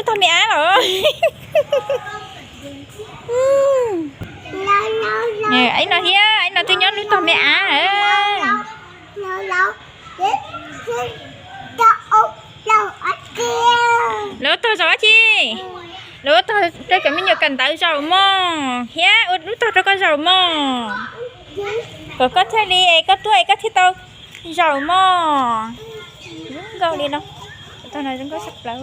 Lub tog me ab los. Ib no thiab, ib no twb nyob lub tog me ab. Lawv ua tog zaum dab tsi? Lawv ua tog rau cov me nyuam kawm ntawv zaum mog, thiab ua lub tog rau koj zaum mog, kom koj thiaj li es koj tuaj es koj thiaj tau zaum mog. Zoo nkauj li no, tog no zoo nkauj tshaj plaws.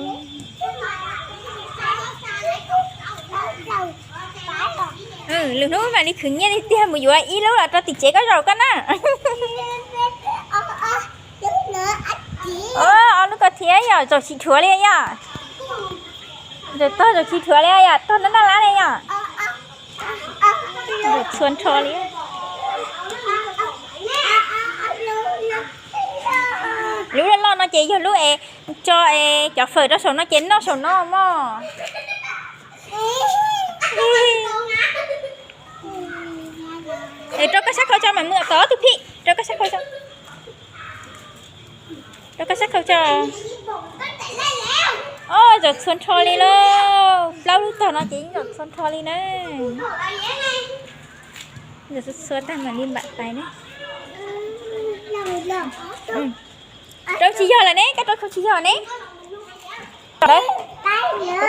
Lwm hnub mam li khwv nyiaj tiag tiag mus yuav ib lub los rau tim tsev koj zaum koj na. Ob lub ko thiab yom, zaum tsis dhuav li yom. Zaum tog zaum tsis dhuav li yom, tog nab naj lab li yom. Zaum txhua nrho li. Lub loj loj no ces yog lub es tso es cov fawm rau saum no ces noj saum no mog. Es rau koj sab khau tso mam mus tom ob tug phim, rau koj sab khau tso. Rau koj sab khau tso. Zaum txhua nrho li lauj, plaub lub tog no ces yeej zaum txhua nrho li na. Zaum txhua txhua tag mam li npam pais na. Rau tsis yog lawm ne, koj rau khau tsis yog ne. Koj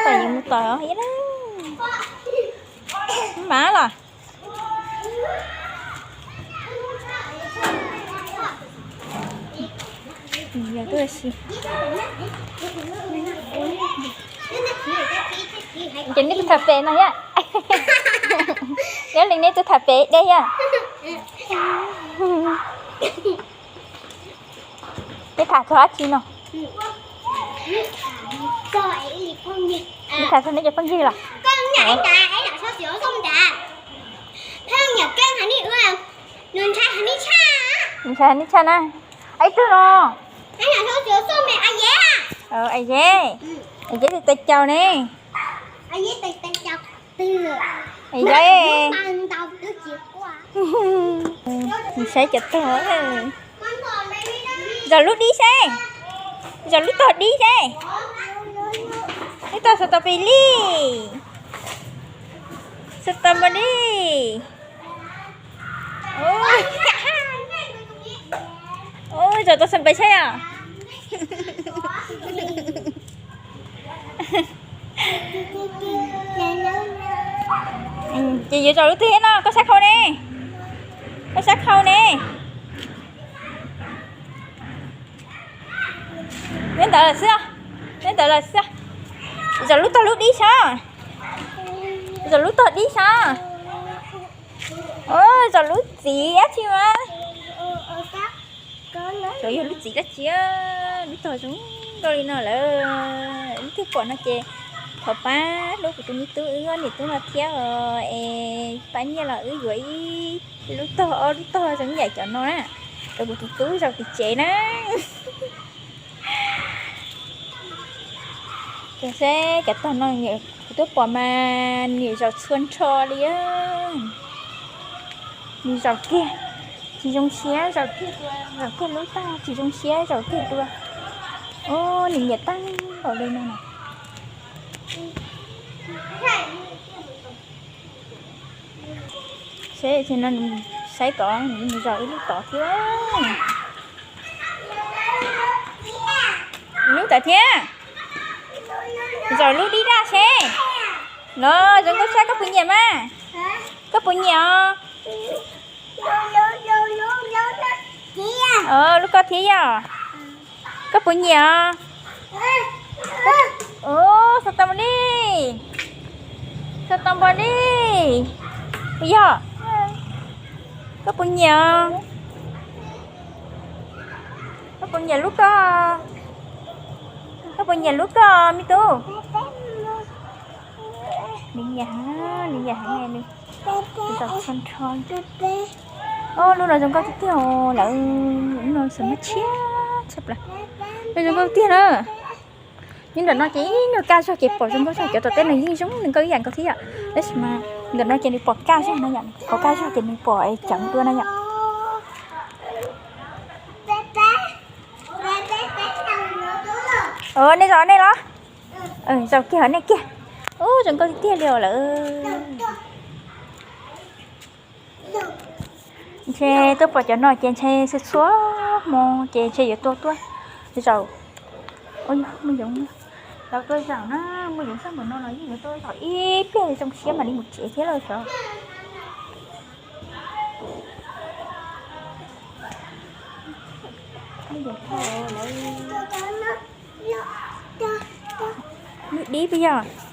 tom yeej mus tom os. Mas los. Yog tuaj si. Ces nej tus tham pem no thiab. Yog li nej tus tham pem deb thiab. Peb tham txog dab tsi no? Peb tham txog nej cov phooj ywg los? Nws ntshai nej tshaj na. Ib tug no. Aye, aye tus tais caus ne. Aye, saib cov tog. Zaum lub dib seb. Zaum lub tog dib seb. Lub tog xav tau pis li. Xav tau npau li. Zaum tau xav npais saib os. Ces yuav zaum lub twg thiab no, koj sab khau ne? Koj sab khau ne? Nyob ntawd lawm xwb, nyob ntawd lawm xwb. Zaum lub tog lub dib saib. Zaum lub tog dib saib. Zaum lub txiv dab tsi mas. Xyov yog lub txiv dab tsi, lub tog zoo nkauj li no lawm. Leej twg pom no ces thov pab hlub kuv tus me tub, wb ob niam tub no thiab os, es pab nyiaj los wb yuav ib lub tog ob lub tog zoo ib yam cov no na, rau kuv tus tub zaum tim tsev na. Ces seb cov tog no kuv twb pom mas nws zaum txhua nrho li. Nws zaum kiag tsis zoo siab, zaum kiag, zaum kiag lub tog tsis zoo siab, zaum kiag dua. Ub, nws nyiam tag npaum li no na. Seb, no saib tod, nws zaum ib lub tod thiab. Lub tod thiab. Zaum lub dib daj seb. No, zoo nkauj tshaj, koj puas nyiam mas? Koj puas nyiam os? Lub koj thiab yog? Koj puas nyiam os? Xav tau npaum li, xav tau npaum li. Puas yog? Koj puas nyiam os? Koj puas nyiam lub koj? Koj puas nyiam lub koj me tub? Nws nyiam heev, nws nyiam heev li. Zaum txhua nrho. Ob, lub no zoo nkauj tiag tiag, lawv lub no xav muab tshiab tshaj plaws. Lub zoo nkauj tiag na. Nyob ntawm no ces ib nyuag kaj zog ces pom zoo nkauj zog, cov tom teb no yeej zoo nkauj ib yam nkaus thiab yom. Tab sis mas ntawm no ces nws pom kaj zog no yom, pom kaj zog ces nws pom ceev dua no yom. Nej zaum nej los. Zaum kiag hov nej kiag. Ub, zoo nkauj tiag tiag li os lawm. Ntshe tuaj pom cov no ces ntshe txhua txhua hmo ces ntshe yuav tuaj tuaj zaum. Ua yog muaj yoov, tau tuaj zaum na, muaj yoov txog npaum no los yeej yuav tuaj zaum ib pliag zoo siab mam li mus tsev thiab lauj xyov. Dib puas yog?